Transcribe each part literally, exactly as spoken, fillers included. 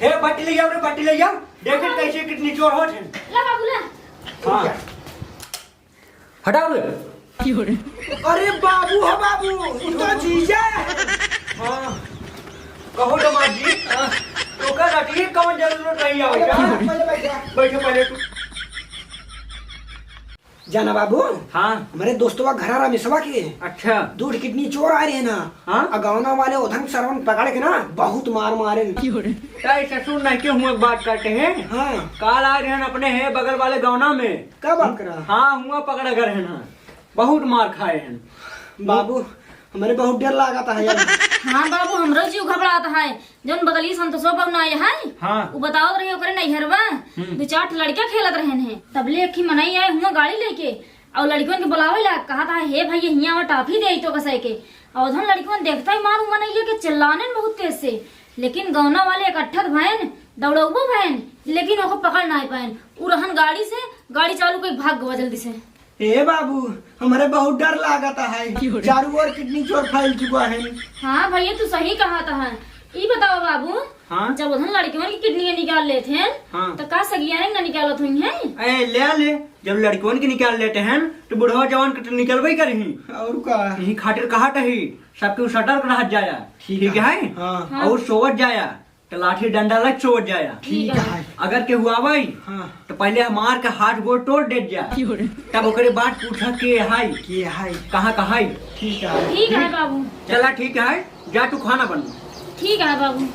हे बट्टी ले जाओ रे, बट्टी ले जाओ। देख कैसे किडनी चोर होत है। ला बाबू, ला। हाँ। हटाओ रे। अरे बाबू हो बाबू, ई तो जीजा है। हाँ। कहो दामाद जी, हाँ। तो का रटिए कौन जरूरत रही है भैया? पहले बैठा। बैठो पहले तू। जाना बाबू, हाँ। हमरे दोस्तवा घरा रमेशवा के अच्छा। दू ठे किडनी चोर आए रहे ना। हाँ। आ गौना वाले उधम सरवन पकड़ के ना बहुत मार मारे। ताई ससुर नहीं के हुआ बात करते हैं। हाँ। काल आए रहे अपने है बगल वाले गौना में। का बात करा? हाँ, हुआ पकड़ा गए हैं ना, बहुत मार खाए हैं। बाबू, हमरे बहुत डर लागत है यार। हाँ बाबू, हमरो जीव घबरात है। जौन बगली संतोषो बहू ना आए है, हाँ। उ बतावत रही ओकरे नैहरवा, हम्म। दो चार ठे लड़का खेलत रहन है। तबले एक ही मनई आए हुआ गाड़ी लेके, और लड़कियों के बुलावे ला, कहत है, "हे भैया, हियाँ आवा, टाफी दे तो कसै के।" और उधर लड़कियों देखता ही मार उ मनैया के चिल्लाने बहुत तेज से, लेकिन गौना वाले इकट्ठा भयन, दौड़ौबो भयन, लेकिन ओको पकड़ ना पायन। उ रहन गाड़ी से, गाड़ी चालू कई भाग गवा जल्दी से। ए बाबू, हमरे बहुत डर लागत है। क्यों रे? चारू ओर किडनी चोर फैल चुका है। हाँ भैया, तू सही कहत है। ई बताओ बाबू, हाँ? जब उधर लड़कियों की किडनी निकाल लेत हैं, हाँ। तो का सगिया ने ना निकालत हुई हैं? ए, ले ले, जब लड़कियों की निकाल लेते हैं, तो बुढ़वा जवान के तो निकलबे करही। और का? यही खातिर कहत ही, सबके सतर्क रहत जाया। ठीक ठीक है। है? हाँ। हाँ। और सोवत जाया। तो लाठी डंडा ला चोट जाया। ठीक है। अगर केहू आवै, हाँ। तो पहले हमार के हाथ गोड़ तोड़ देत जा। क्यों रे? तब ओकरे बाद पूछा के हाय। के हाय। कहाँ का हाय? ठीक है। ठीक है बाबू। चला ठीक है, जा तू खाना बना। ठीक है बाबू।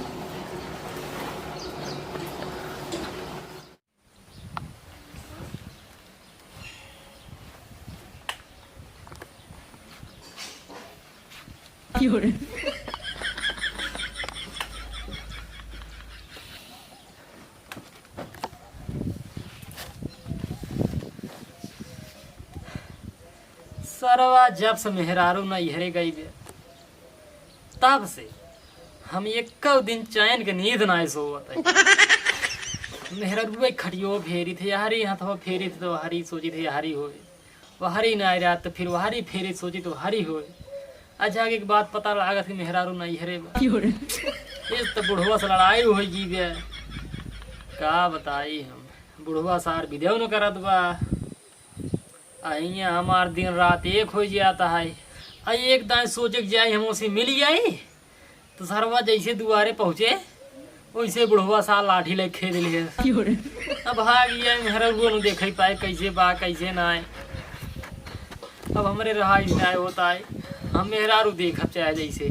सरवा जब से मेहरारू नैहरे गई बे, तब से हम एक्कौ दिन चैन के नींद नाय सोवत है। मेहररुआ खटियो फेरी थे, हरी हथवा फेरी थे, तो हरी सोची थे, हरी होए। वहरी नाय रात, तो फिर वहरी फेरी सोची, तो हरी होए। अच्छा, एक बात पता लागत कि मेहरारू नैहरे बा। क्यों रे? ये तो बुढ़वा से लड़ाई होई गई बे। का बताई हम, बुढ़वा सार विदेव न करत बा। आ हियाँ हमार दिन रात एक होइ जाता है। आ एक दाएँ सोचे के जाई, हम उसे मिल जाई, तो सरवा जैसे दुआरे पहुँचे, वैसे बुढ़वा सार लाठी ले खेद ले। क्यों रे? अब भाग ये मेहररुआ नु देखे पाए, कैसे बा, कैसे ना है। अब हमरे रहाई ना होता है, हम मेहरारू देखब चाहे जैसे।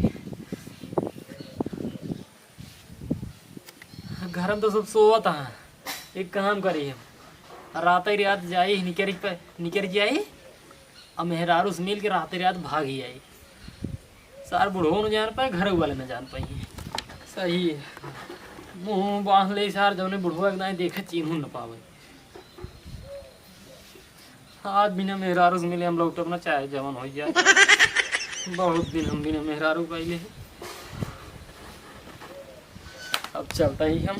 घर में तो सब सोवत हैं। एक काम करी हम, रात ही रात जाई, निकल पे, निकल जाई, अब मेहरारू से मिल के रात ही रात भाग ही आई। सार बुढ़ो न जान पाए, घर वाले न जान पाई। सही है, मुँह बांध ले सार, जौने बुढ़वा के नाई देखे, चीन्हू न पावे। आज बिना मेहरारू से मिले हम लौटब ना, चाहे जवन हो जाए। बहुत दिन हम बिना मेहरारू कइले। अब चलता ही हम।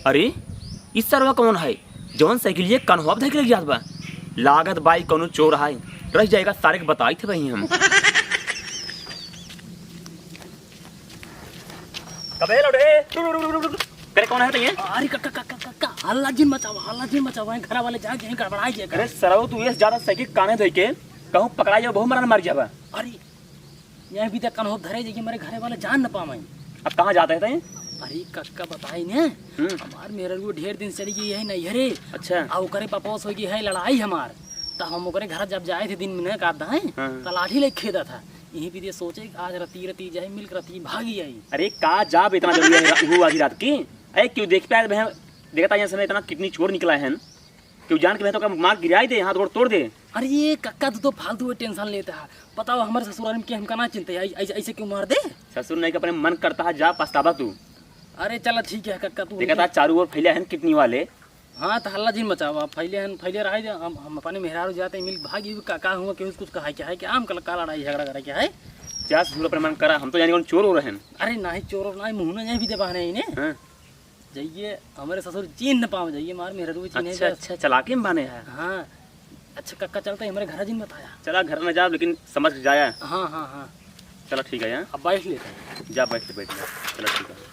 अरे, ई सरवा कौन है? जौन साइकिलिया कन्हवा पे धइके लग जात बा। लागत बा ई कौनो चोर है। रह जाएगा, सारे के बताई थे वहीं हम। कबे लौटे? करे कौन है तो ये? अरे का, का, का, का, का, का, हल्ला जिन मचावा, हल्ला जिन मचावा, घर वाले जाके यहीं गड़बड़ाई जाएगा। अरे सरवा, तू ये ज्यादा साइकिल काने धइके कहूँ पकड़ाई जाओ, बहुत मरन मर जाबा। अरे यहीं भी तक कन्हो धरे जाइए, हमारे घरे वाले जान न पावे। अब कहाँ जाते हैं तैं? अरे कक्का बताई ने, हम्म। हमार मेहररुआ ढेर दिन चली गई है नैहरे। अच्छा। आ ओकरे पापा से होई गई है लड़ाई हमार, तो हम ओकरे घर जब जाए थे दिन में न का दाएं, हाँ। तो लाठी लेके खेदा था। यहीं पे ये सोचे कि आज राती राती जाए, मिल के राती भागी आई। अरे का जाब इतना जरूरी है रा-, वो आधी रात की? अरे क्यों देख पाए बहन, देखता यहाँ समय इतना किडनी चोर निकला है। क्यों जान के मैं तो का मार गिराई दे, हाथ गोड़ तोड़ दे। अरे ये कक्का, तू तो फालतू में टेंशन लेता है। बताओ, हमारे ससुराल में के हमका ना चिंता है, ऐ-, ऐसे, ऐसे क्यों मार दे? ससुर नहीं के अपने मन करता है, जा पछतावा तू। अरे चला ठीक है कक्का, तू देखा था चारों ओर फैले हैं किडनी वाले, हाँ, त हल्ला जिन मचावा, फैले हन, फैले रहे दे, हम, हम अपने मेहरारू जाते हैं, मिल भागी भी का, का हुआ, केहू से कुछ कहा क्या है, कि आम कल का लड़ाई झगड़ा करे क्या है? जा ससुर अपने मन करा, हम तो जाने कौन चोर हो रहे हैं। अरे नाही चोर और नाही मुहना जाए भी दे बहाने इन्हें। हाँ। जाइए, हमारे ससुर चीन न पावे, जाइए मार मेहरारू चीन अच्छा, अच्छा, चलाकी में बहाने है। हाँ। अच्छा कक्का चलता है, हमारे घर जिन बताया। चला घर न जाब, लेकिन समझ के जाया। हाँ, हाँ, हाँ। चला ठीक है, हाँ। अब बैठ लेते हैं। जा बैठ ले, बैठ ले। चला ठीक है।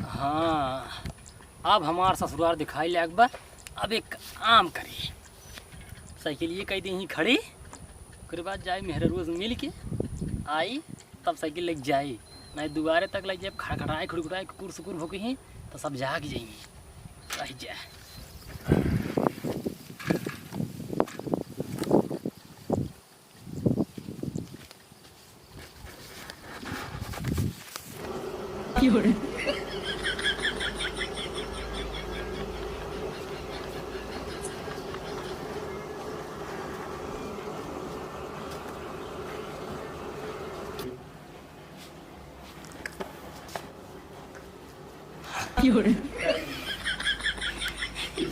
हाँ, अब हमार ससुरार दिखाई लायक बा। अब एक काम करी, साइकिल ये कह दी यहीं खड़ी, ओकरे बाद जाई मेहररुआ से मिल के आई, तब साइकिल लेके जाई, नहीं दुआरे तक लग जाए, खड़खड़ाए खुड़खुड़ाए कुकुर सुकुर भोंकी, तो सब जाग जाई। रह जा।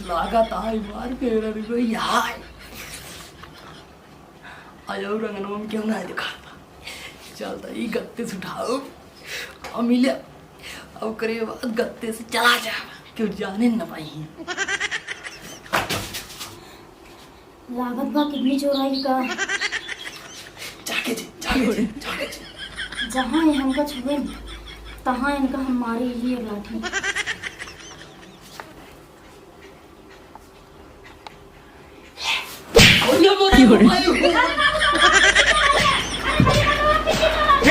लागत आई मार के रह गई यार। आयो रंगनवा में क्यों ना दिखा। चल तो ई गत्ते से उठाओ। और मिले। और करे बाद गत्ते से चला जा। क्यों जाने न पाई। लागत बा किडनी चोराई का। जाके जी, जाके जी, जाके जी। जहाँ ये हमका छुए, तहाँ इनका हम मारे ही अब लाठी। हे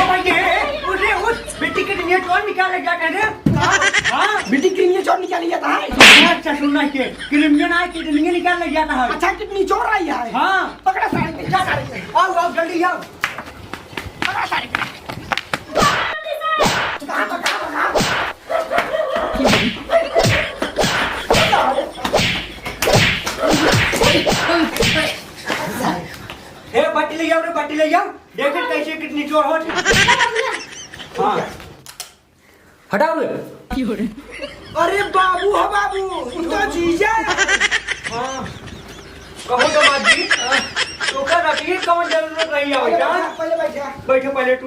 भाई, हे, हे, उठ रे, उठ। बेटी के लिए कौन निकाले जाता है रे? हाँ, हाँ। बेटी के लिए कौन निकाले जाता है? अच्छा, सुनना के, किडनी ना, किडनी निकाल ले जाता है। अच्छा, किडनी चोर आई है। हाँ। पकड़ा सारे के, जा सारे के। आओ, आओ, जल्दी आओ। पकड़ा सारे के। कहाँ, कहाँ, कहाँ? हे, बट्टी ले जाओ रे, बट्टी ले जाओ। देखे कैसे किडनी चोर हो। हाँ। हटाओ रे। अरे बाबू हो बाबू, उ तो जीजा। हाँ। कहो दामाद जी, तोका रतिये कौन जरूरत रही है बेटा? पहले बैठा। बैठो पहले तू।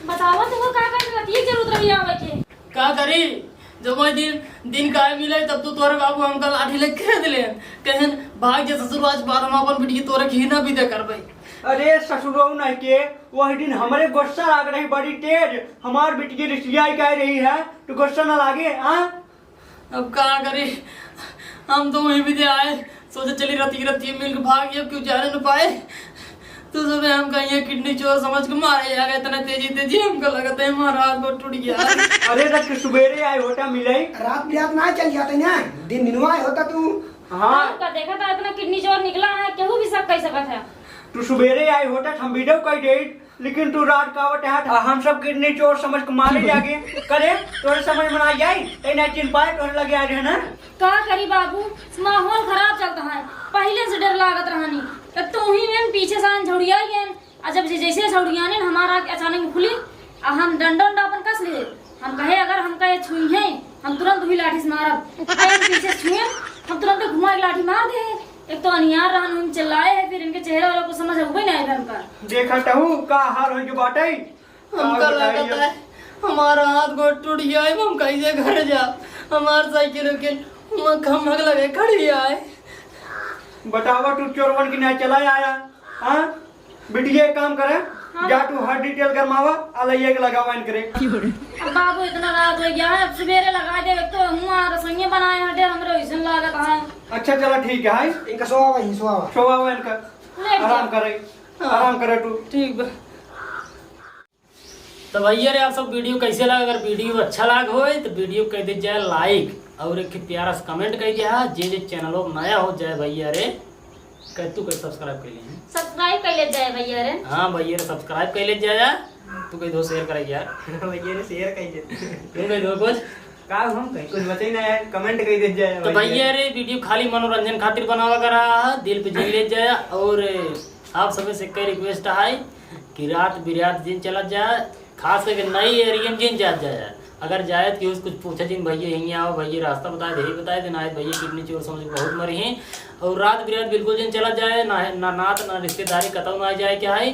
बतावा तोका का का रतिये जरूरत रही आवे के? का करी? जब वही दिन, दिन काहे मिले, तब तो तोहरे बाबू हमका लाठी लेके खेद लेन। कहन, "भाग जा ससुर, आज बाद हम अपन बिटिया तोरे घी ना भी दे करबे।" अरे ससुरो नहीं के, वही दिन हमरे गुस्सा लाग रही बड़ी तेज, हमार बिटिया रिसियाई कह रही है, तो गुस्सा ना लागे, हाँ? अब का करी, हम तो वहीं भी दे आए, सोचे चली रतिये रतिये मिल के भाग, ये क्यों जाने न पाए। तो सबे हम कहिए किडनी चोर समझ के मारे आ गए, इतना तेजी तेजी हमको लगता है हमारा हाथ बहुत टूट गया। अरे, रात के सुबेरे आए होता मिले। रात बिरात ना चल जाते ना, दिन दिनवा आए होता तू। हाँ। हमका देखा था इतना किडनी चोर निकला है, केहू भी शक कर सकत है। तू सुबेरे आए होता, हम वीडियो कर दे, लेकिन तू रात का आवत है, हम सब किडनी चोर समझ के मारे जाके। करे, तोरे समझ में ना आई, तै ना चिन पाए, तोरे लगे आ रहे ना। का करी बाबू, माहौल खराब चलता है, पहले से डर लागत रहनी। एक तो वहीं में पीछे से आन झौड़िया ही है, आ जब जे-, जैसे झौड़ियाने हमारा आँख अचानक में खुली, आ हम डंडा उंडा अपन कस लिए। हम कहे, "अगर हमका ये छुई है, हम तुरंत वही लाठी से मारब।" आ ये पीछे से छुए, हम तुरंत घुमा के लाठी मार दे। एक तो अनियार रहन, हम चिल्लाए हैं, फिर इनके चेहरे वाला को समझ अउबे नहीं आए हमका। देखा तहू का हाल हो जो बाटे। हमका लागत है, हमारा हाथ गोड़ टूट गया है, हम कैसे घर जा? हमार साइकिल उकिल वहाँ खम्भक लगे खड़ी है। बतावा, तू चोरवन की नहीं चला आया, हाँ? बिटिया, एक काम करे, हाँ। जा तू हर डिटेल गरमावा, आ लइया के लगावा इनकरे। अब बाबू, इतना रात हो गया है, अब सुबेरे लगा दे, एक तो हुआ रसोइया बनाए हटे, हमरे वैसन लागत है। अच्छा, चला ठीक है, हाँ? इनका सोवा वहीं, सोवा। सोवा वहीं इनका। लेट जा। आराम करे, हाँ। आराम करे तू। ठीक बा। तो भैया रे, आप सब वीडियो कैसे लगा? अगर वीडियो अच्छा लाग होए तो वीडियो कर दे जाए लाइक और एक प्यारा सा कमेंट कर दिया, जे जे चैनल नया हो जाए भैया रे। कर तू कर सब्सक्राइब कर ले हैं। सब्सक्राइब कर ले जाए भैया रे। हाँ भैया रे, सब्सक्राइब कर ले जाए। तू कह दो शेयर करे यार। भैया रे शेयर कर दे। तू कह दो कुछ। का हम कहीं कुछ बचे ना यार, comment कही दे जाए तो भैया। भैया रे, video खाली मनोरंजन खातिर बनावा करा है, दिल पे जिन ले जाए। और आप सबसे एक request है कि रात बिरात जिन चला जाए, खास करके नई area में जिन जात जाए। अगर जाए तो कुछ पूछे जिन, भैया यहीं आओ, भैया रास्ता बताए दे, बताए दे, ना आए भैया kidney चोर समझ के बहुत मरी हैं। और रात बिरात बिल्कुल जिन चला जाए, ना है, ना नात, ना रिश्तेदारी, कतौ ना जाए क्या है,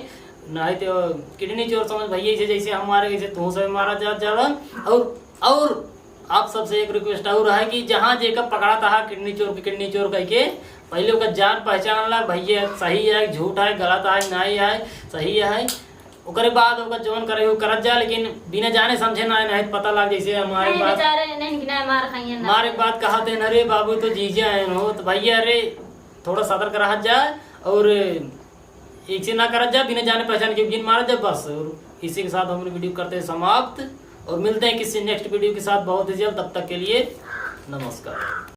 ना है तो kidney चोर समझ भैया, इसे जैसे हम मारे, वैसे तू सब मारा जा जावा। और, और आप सबसे एक request और है कि जहाँ जेकर पकड़ा था kidney चोर के, kidney चोर कह के, पहले ओकर जान पहचान ला, भैया सही है, झूठ है, गलत है, नाई है, सही है, ओकरे बाद ओकर जौन करे हो करत जा, लेकिन बिना जाने समझे ना, नहीं पता लग जैसे हमारे नहीं, बात बेचारे नहीं, नहीं मार खाइए ना। मारे बात कहा थे न रे बाबू, तो जीजा है हो, तो भैया रे थोड़ा सतर्क रह जा और एक से ना करत जा, बिना जाने पहचान के बिन मारत जा बस। और इसी के साथ हम video करते हैं समाप्त और मिलते हैं किसी next video के साथ बहुत ही जल्द। तब तक के लिए नमस्कार।